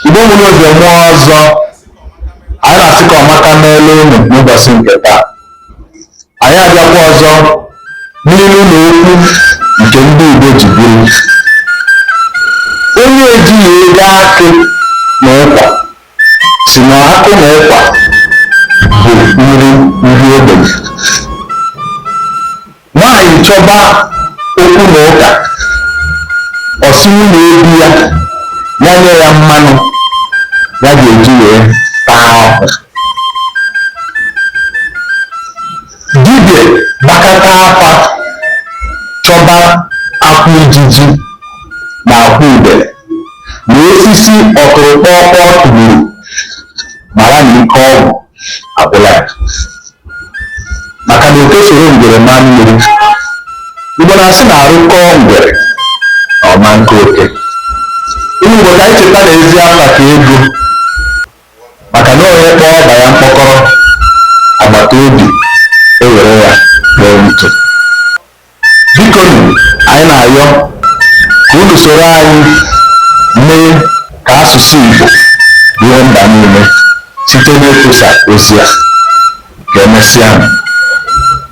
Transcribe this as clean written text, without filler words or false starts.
Igbo mụrụ nze mụọ ọzọ, anyị na-asị ka ọmaka meelu unu n'ụbọchị nke taa. Anyị abịakwa ọzọ n'ilu na okwu nke ndị Igbo ji biri. Onye ejighị ego akụ na ụkwa sị na akụ na ụkwa bụ nri ndị ogbenye. Nwaanyị chọba okwu na ụka, ọ sị nwunye di ya ya nye ya mmanụ ya ga-eji wee taa ọkụ. Dibịa gbakata afa chọba akwụ ijiji na akwụ udele na osisi ọtụrụkpọọkpọọ tụgburu, mara na ike ọgwụ agwụla ya, maka na oke soro ngwere maa mmiri, Igbo na-asị na arụ kọọ ngwere na ọ ma akọ oke. Ụmụ Igbo, ka anyị cheta na ezi afa ka ego, maka na onye kpọọ ọba ya mkpọkọrọ, agbata obi ewere ya kpọọ ntụ. Bikonu, anyị na-ayọ ka unu soro anyị mee ka asụsụ Igbo ruo mba niile site n'ịtụsa ozi a. Ka emesịa.